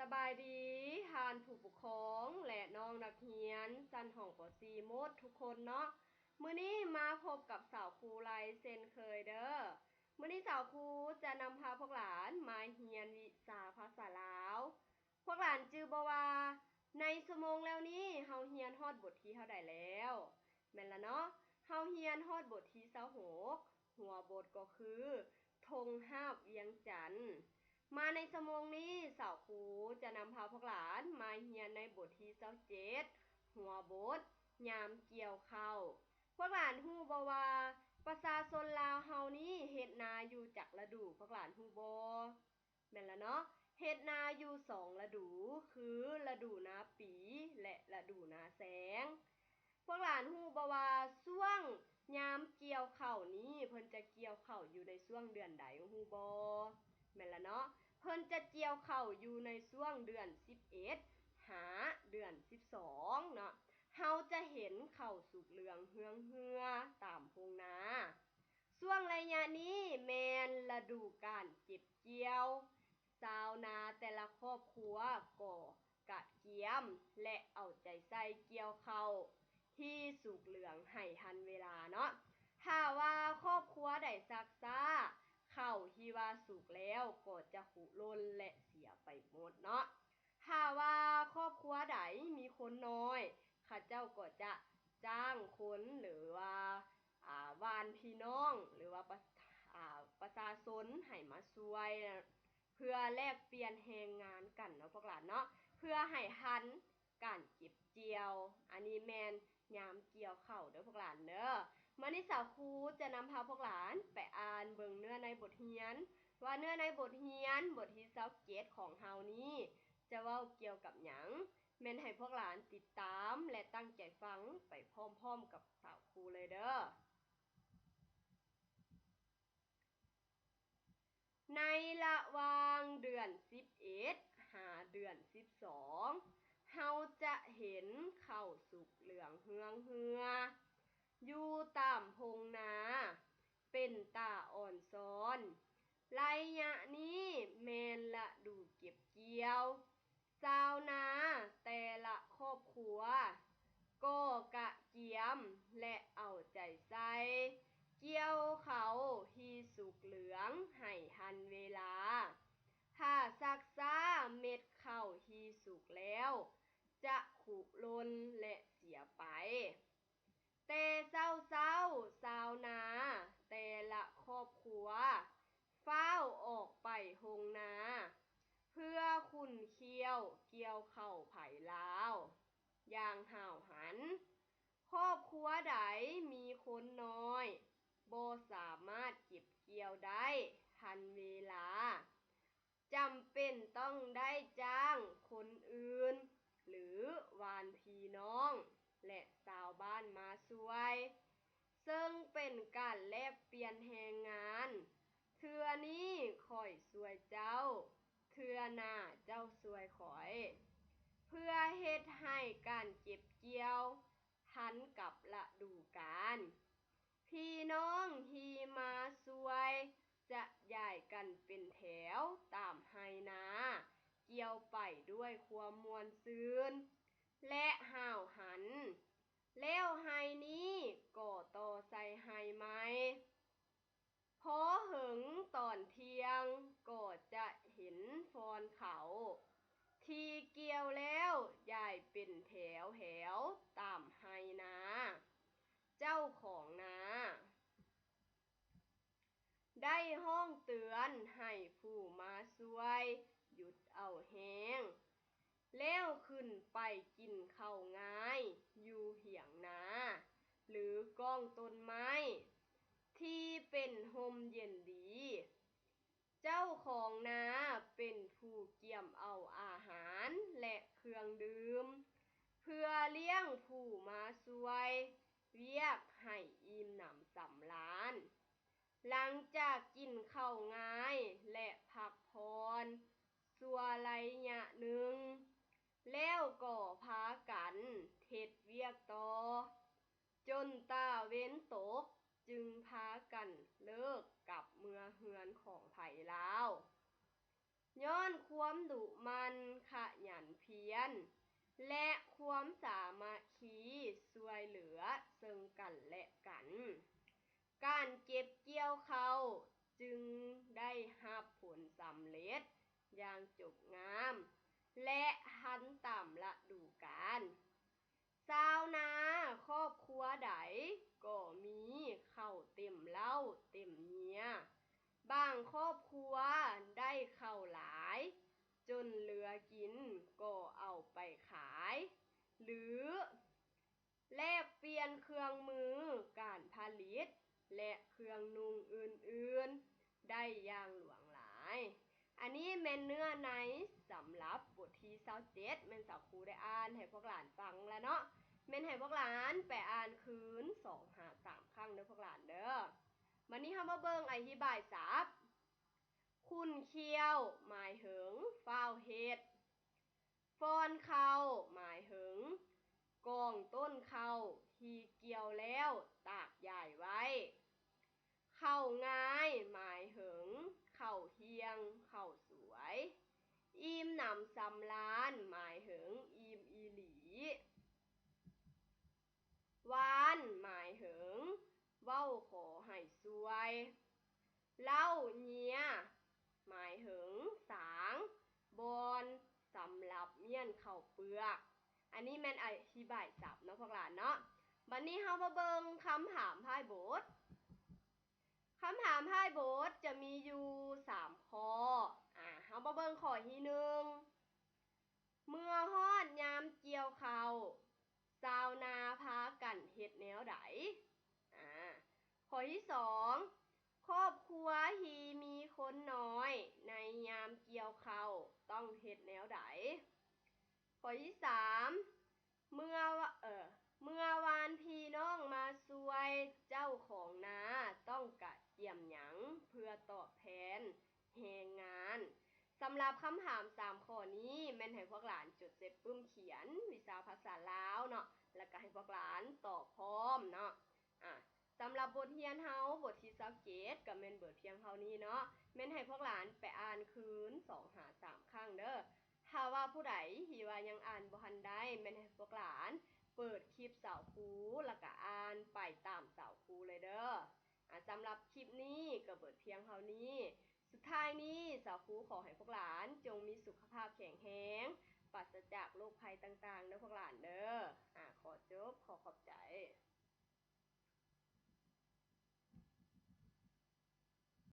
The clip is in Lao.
ສະບາຍດີທ່ານຜູ້ປົກຄອງ ແລະ ນ້ອງນັກຮຽນຊັ້ນຫ້ອງ ປໍສີ່ ໝົດທຸກຄົນເນາະ. ມື້ນີ້ມາພົບກັບສາວຄູໄລເຊັ່ນເຄີຍເດີ. ມື້ນີ້ສາວຄູຈະນຳພາພວກຫຼານມາຮຽນວິຊາພາສາລາວ. ພວກຫຼານຈື່ບໍ່ວ່າ ໃນຊົ່ວໂມງແລ້ວນີ້ເຮົາຮຽນຮອດບົດທີເທົ່າໃດແລ້ວ? ແມ່ນລະເນາະ, ເຮົາຮຽນຮອດບົດທີຊາວຫົກ ຫົວບົດກໍຄື ທົ່ງຮາບວຽງຈັນ. ມາໃນຊົ່ວໂມງນີ້ ສາວຄູຈະນຳພາພວກຫຼານມາຮຽນໃນບົດທີຊາວເຈັດ ຫົວບົດ ຍາມກ່ຽວເຂົ້າ. ພວກຫຼານຮູ້ບໍ່ວ່າ ປະຊາຊົນລາວເຮົານີ້ເຮັດນາຢູ່ຈັກລະດູ? ພວກຫຼານຮູ້ບໍ່? ແມ່ນລະເນາະ, ເຮັດນາຢູ່ສອງລະດູ ຄືລະດູນາປີ ແລະ ລະດູນາແຊງ. ພວກຫຼານຮູ້ບໍ່ວ່າ ຊ່ວງຍາມກ່ຽວເຂົ້ານີ້ ເພິ່ນຈະກ່ຽວເຂົ້າຢູ່ໃນຊ່ວງເດືອນໃດ, ຮູ້ບໍ່? ແມ່ນລະເນາະ, ເພິ່ນຈະກ່ຽວເຂົ້າຢູ່ໃນຊ່ວງເດືອນສິບເອັດ ຫາເດືອນສິບສອງເນາະ. ເຮົາຈະເຫັນເຂົ້າສຸກເຫຼືອງເຮືອງເຮືອຕາມທົ່ງນາ. ຊ່ວງໄລຍະນີ້ແມ່ນລະດູການເກັບກ່ຽວ. ຊາວນາແຕ່ລະຄອບຄົວກໍກະກຽມ ແລະ ເອົາໃຈໃສ່ກ່ຽວເຂົ້າທີ່ສຸກເຫຼືອງໃຫ້ທັນເວລາເນາະ. ຖ້າວ່າຄອບຄົວໃດຊັກຊ້າ, ເຂົ້າທີ່ວ່າສຸກແລ້ວກໍຈະຄຸຫຼົ່ນ ແລະ ເສຍໄປໝົດເນາະ. ຖ້າວ່າຄອບຄົວໃດມີຄົນນ້ອຍ, ເຂົາເຈົ້າກໍຈະຈ້າງຄົນ ຫຼືວ່າ ອ່າ ຫວ່ານພີ່ນ້ອງ ຫຼືວ່າປະ ອ່າ ປະຊາຊົນໃຫ້ມາຊ່ວຍ ເພື່ອແລກປ່ຽນແຮງງານກັນເນາະພວກຫຼານເນາະ, ເພື່ອໃຫ້ທັນການເກັບກ່ຽວ. ອັນນີ້ແມ່ນຍາມກ່ຽວເຂົ້າເດີພວກຫຼານເດີ. ມື້ນີ້ສາວຄູຈະນຳພາພວກຫຼານໄປອ່ານເບິ່ງເນື້ອໃນບົດຮຽນ ວ່າເນື້ອໃນບົດຮຽນບົດທີຊາວເຈັດຂອງເຮົານີ້ ຈະເວົ້າກ່ຽວກັບຫຍັງ, ແມ່ນໃຫ້ພວກຫຼານຕິດຕາມ ແລະ ຕັ້ງໃຈຟັງໄປພ້ອມໆກັບສາວຄູເລີຍເດີ. ໃນລະຫວ່າງເດືອນສິບເອັດ ຫາເດືອນສິບສອງ ເຮົາຈະເຫັນເຂົ້າສຸກເຫຼືອງເຮືອງເຮືອຢູ່ຕາມທົ່ງນາ ເປັນຕາອ່ອນຊອນ. ໄລຍະນີ້ແມ່ນລະດູເກັບກ່ຽວ. ຊາວນາແຕ່ລະຄອບຄົວກໍກະກຽມ ແລະ ເອົາໃຈໃສ່ກ່ຽວເຂົ້າທີ່ສຸກເຫຼືອງໃຫ້ທັນເວລາ. ຖ້າຊັກຊ້າ, ເມັດເຂົ້າທີ່ສຸກແລ້ວຈະຄຸຫຼົ່ນ ແລະ ເສຍໄປ. ແຕ່ເຊົ້າໆ ຊາວນາແຕ່ລະຄອບຄົວຟ້າວອອກໄປທົ່ງນາ ເພື່ອຂຸ້ນຂ້ຽວກ່ຽວເຂົ້າໄຖລາວຢ່າງຫ້າວຫັນ. ຄອບຄົວໃດມີຄົນນ້ອຍ ບໍ່ສາມາດເກັບກ່ຽວໄດ້ທັນເວລາ, ຈຳເປັນຕ້ອງໄດ້ຈ້າງຄົນອື່ນ ຫຼື ຫວ່ານພີ່ນ້ອງ ແລະ ຊາວບ້ານມາຊ່ວຍ, ເຊິ່ງເປັນການແລກປ່ຽນແຮງງານ. ເທື່ອນີ້ຂ້ອຍຊ່ວຍເຈົ້າ, ເທື່ອໜ້າເຈົ້າຊ່ວຍຂ້ອຍ, ເພື່ອເຮັດໃຫ້ການເກັບກ່ຽວທັນກັບລະດູການ. ພີ່ນ້ອງທີ່ມາຊ່ວຍຈະຢາຍກັນເປັນແຖວຕາມໄຮ່ນາ, ກ່ຽວໄປດ້ວຍຄວາມມ່ວນຊື່ນ ແລະ ຫ້າວຫັນ. ແລ້ວໄຮ່ນີ້ກໍຕໍ່ໃສ່ໄຮ່ໃໝ່. ພໍເຖິງຕອນທ່ຽງກໍຈະເຫັນຟອນເຂົ້າທີ່ກ່ຽວແລ້ວຢາຍເປັນແຖວໆຕາມໄຮ່ນາ. ເຈົ້າຂອງນາໄດ້ຮ້ອງເຕືອນໃຫ້ຜູ້ມາຊ່ວຍຢຸດເອົາແຮງ, ແລ້ວຂຶ້ນໄປກິນເຂົ້າງາຍຢູ່ຫຽງນາ ຫຼື ກ້ອງຕົ້ນໄມ້ທີ່ເປັນຮົ່ມເຢັນດີ. ເຈົ້າຂອງນາເປັນຜູ້ກຽມເອົາອາຫານ ແລະ ເຄື່ອງດື່ມ ເພື່ອລ້ຽງຜູ້ມາຊ່ວຍວຽກໃຫ້ອີ່ມໜຳສຳລານ. ຫຼັງຈາກກິນເຂົ້າງາຍ ແລະ ພັກຜ່ອນຊົ່ວໄລຍະໜຶ່ງ ແລ້ວກໍພາກັນເຮັດວຽກຕໍ່ ຈົນຕາເວັນຕົກ ຈຶ່ງພາກັນເລີກກັບເມືອເຮືອນຂອງໃຜລາວ. ຍ້ອນຄວາມດຸໝັ່ນຂະຫຍັນພຽນ ແລະ ຄວາມສາມັກຄີຊ່ວຍເຫຼືອເຊິ່ງກັນແລະກັນ, ການເກັບກ່ຽວເຂົ້າຈຶ່ງໄດ້ຮັບຜົນສຳເລັດຢ່າງຈົບງາມ ແລະ ທັນຕາມລະດູການ. ຊາວນາຄອບຄົວໃດກໍມີເຂົ້າເຕັມເລົ້າເຕັມເຫຍື້ອ, ບາງຄອບຄົວໄດ້ເຂົ້າຫຼາຍຈົນເຫຼືອກິນກໍເອົາໄປຂາຍ ຫຼື ແລກປ່ຽນເຄື່ອງມືການຜະລິດ ແລະ ເຄື່ອງນຸ່ງອື່ນໆ ໄດ້ຢ່າງຫຼວງຫຼາຍ. ອັນນີ້ແມ່ນເນື້ອໃນສຳລັບບົດທີຊາວເຈັດ ແມ່ນສາວຄູໄດ້ອ່ານໃຫ້ພວກຫຼານຟັງແລ້ວເນາະ, ແມ່ນໃຫ້ພວກຫຼານໄປອ່ານຄືນສອງຫາສາມຄັ້ງເດີພວກຫຼານເດີ. ບັດນີ້ເຮົາມາເບິ່ງອະທິບາຍສັບ. ຂຸ້ນຂ້ຽວ ໝາຍເຖິງຟ້າວເຮັດ. ຟອນເຂົ້າ ໝາຍເຖິງກອງຕົ້ນເຂົ້າທີ່ກ່ຽວແລ້ວຕາກຢາຍໄວ້. ເຂົ້າງ່າຍ ໝາຍເຖິງເຂົ້າທ່ຽງ, ເຂົ້າສວຍ. ອີ່ມໜຳສຳລານ ໝາຍເຖິງອີ່ມອີ່ຫຼີ. ວານ ໝາຍເຖິງເວົ້າຂໍໃຫ້ຊ່ວຍ. ເລົ້າເຫຍື້ອ ໝາຍເຖິງສາງ ບ່ອນສຳລັບມ້ຽນເຂົ້າເປືອກ. ອັນນີ້ແມ່ນອະທິບາຍສັບເນາະພວກຫຼານເນາະ. ບັດນີ້ເຮົາມາເບິ່ງຄຳຖາມທ້າຍບົດ. ຄຳຖາມທ້າຍບົດຈະມີຢູ່ສາມຂໍ້. ອາ ເຮົາມາເບິ່ງຂໍ້ທີໜຶ່ງ. ເມື່ອຮອດຍາມກ່ຽວເຂົ້າ, ຊາວນາພາກັນເຮັດແນວໃດ? ອາ ຂໍ້ທີສອງ, ຄອບຄົວທີ່ມີຄົນນ້ອຍໃນຍາມກ່ຽວເຂົ້າຕ້ອງເຮັດແນວໃດ? ຂໍ້ທີສາມ, ເມື່ອ ເອີ ເມື່ອວານພີ່ນ້ອງມາຊ່ວຍເຈົ້າຂອງນາຕ້ອງກະກຽມຫຍັງເພື່ອຕອບແທນແຮງງານ? ສຳລັບຄຳຖາມສາມຂໍ້ນີ້ ແມ່ນໃຫ້ພວກຫຼານຈົດໃສ່ປຶ້ມຂຽນວິຊາພາສາລາວເນາະ, ແລ້ວກະໃຫ້ພວກຫຼານຕອບພ້ອມເນາະ. ອາ ສຳລັບບົດຮຽນເຮົາ ບົດທີຊາວເຈັດ ກໍແມ່ນເບີດພຽງເທົ່ານີ້ເນາະ. ແມ່ນໃຫ້ພວກຫຼານໄປອ່ານຄືນສອງຫາສາມຄັ້ງເດີ. ຖ້າວ່າຜູ້ໃດທີ່ວ່າຍັງອ່ານບໍ່ທັນໄດ້ ແມ່ນໃຫ້ພວກຫຼານເປີດຄລິບສາວຄູ ແລ້ວກະອ່ານໄປຕາມສາວຄູເລີຍເດີ. ອາ ສຳລັບຄລິບນີ້ກໍເບີດພຽງເທົ່ານີ້. ສຸດທ້າຍນີ້ ສາວຄູຂໍໃຫ້ພວກຫຼານຈົ່ງມີສຸຂະພາບແຂງແຮງ, ປາສະຈາກໂລກໄພຕ່າງໆເດີພວກຫຼານເດີ. ອາ ຂໍຈົບ, ຂໍຂອບໃຈ.